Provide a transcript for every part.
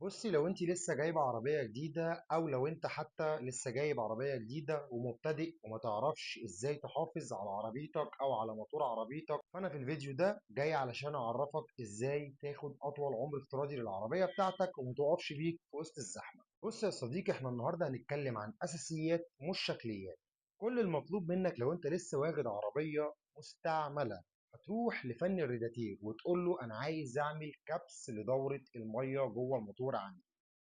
بصي، لو انت لسه جايبه عربية جديدة، او لو انت حتى لسه جايب عربية جديدة ومبتدئ وما تعرفش ازاي تحافظ على عربيتك او على موتور عربيتك، فانا في الفيديو ده جاي علشان اعرفك ازاي تاخد اطول عمر افتراضي للعربية بتاعتك وما تقفش بيك في وسط الزحمة. بص يا صديقي، احنا النهارده هنتكلم عن اساسيات مش شكليات. كل المطلوب منك لو انت لسه واخد عربية مستعملة، هتروح لفن الريداتير وتقول له انا عايز اعمل كبس لدوره المية جوه الموتور عندي.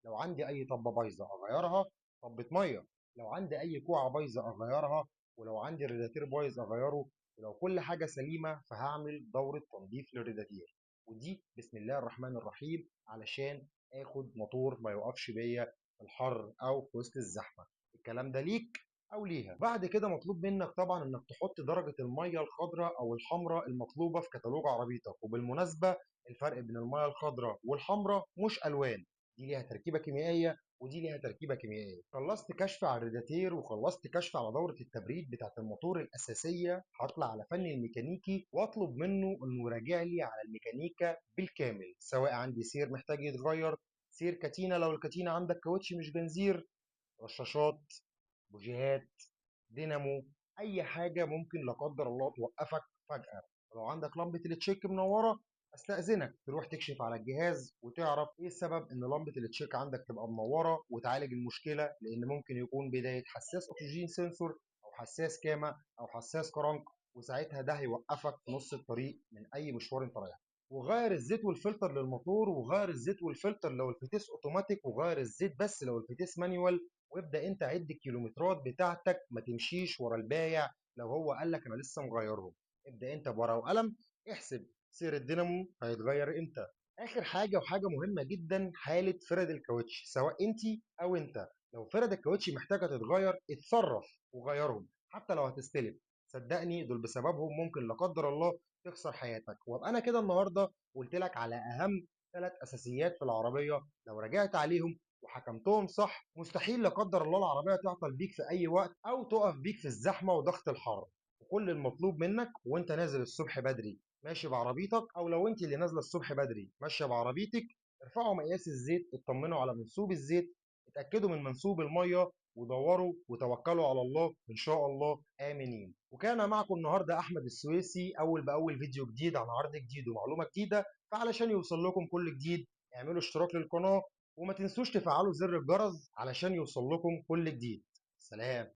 لو عندي اي طبه بايظة اغيرها طبه مية، لو عندي اي كوعه بايظة اغيرها، ولو عندي الريداتير بايظ اغيره، ولو كل حاجة سليمة فهعمل دوره تنظيف للريداتير. ودي بسم الله الرحمن الرحيم علشان اخد موتور ما يوقفش بيا في الحر او في وسط الزحمة. الكلام ده ليك او ليها. بعد كده مطلوب منك طبعا انك تحط درجه المية الخضراء او الحمراء المطلوبة في كتالوج عربيتك. وبالمناسبة الفرق بين المية الخضراء والحمراء مش الوان، دي ليها تركيبه كيميائية ودي ليها تركيبه كيميائية. خلصت كشف على الريداتير وخلصت كشف على دوره التبريد بتاعه الموتور الاساسية، هطلع على فني الميكانيكي واطلب منه انه يراجع لي على الميكانيكا بالكامل، سواء عندي سير محتاج يتغير، سير كتينه لو الكتينه عندك كاوتش مش جنزير، رشاشات، بوجيهات، دينامو، اي حاجة ممكن لا قدر الله توقفك فجاة. ولو عندك لمبة ال check منورة، استاذنك تروح تكشف على الجهاز وتعرف ايه السبب ان لمبة ال check عندك تبقى منورة وتعالج المشكلة، لان ممكن يكون بداية حساس اكسجين sensor او حساس كامه او حساس كرنك، وساعتها ده هيوقفك في نص الطريق من اي مشوار انت رايحة. وغير الزيت والفلتر للموتور، وغير الزيت والفلتر لو الفتيس اوتوماتيك، وغير الزيت بس لو الفتيس manual. وابدا انت عد الكيلومترات بتاعتك، ما تمشيش ورا البايع لو هو قال لك انا لسه مغيرهم. ابدا انت بورقه وقلم احسب سير الدينامو هيتغير امتى. اخر حاجة وحاجه مهمة جدا، حاله فرد الكاوتش، سواء انت او انت. لو فرد الكاوتش محتاجه تتغير اتصرف وغيرهم حتى لو هتستلف، صدقني دول بسببهم ممكن لا قدر الله تخسر حياتك. وابقى انا كده النهارده قلت لك على اهم 3 اساسيات في العربية، لو رجعت عليهم وحكمتهم صح مستحيل لا قدر الله العربية تعطل بيك في اي وقت او تقف بيك في الزحمة وضغط الحر. وكل المطلوب منك وانت نازل الصبح بدري ماشي بعربيتك، او لو انت اللي نازله الصبح بدري ماشية بعربيتك، ارفعوا مقياس الزيت، اطمنوا على منسوب الزيت، اتاكدوا من منسوب المية، ودوروا وتوكلوا على الله ان شاء الله امنين. وكان معكم النهارده احمد السويسي، اول باول فيديو جديد عن عرض جديد ومعلومه جديدة. فعلشان يوصل لكم كل جديد اعملوا اشتراك للقناة، وما تنسوش تفعلوا زر الجرس علشان يوصل لكم كل جديد. سلام.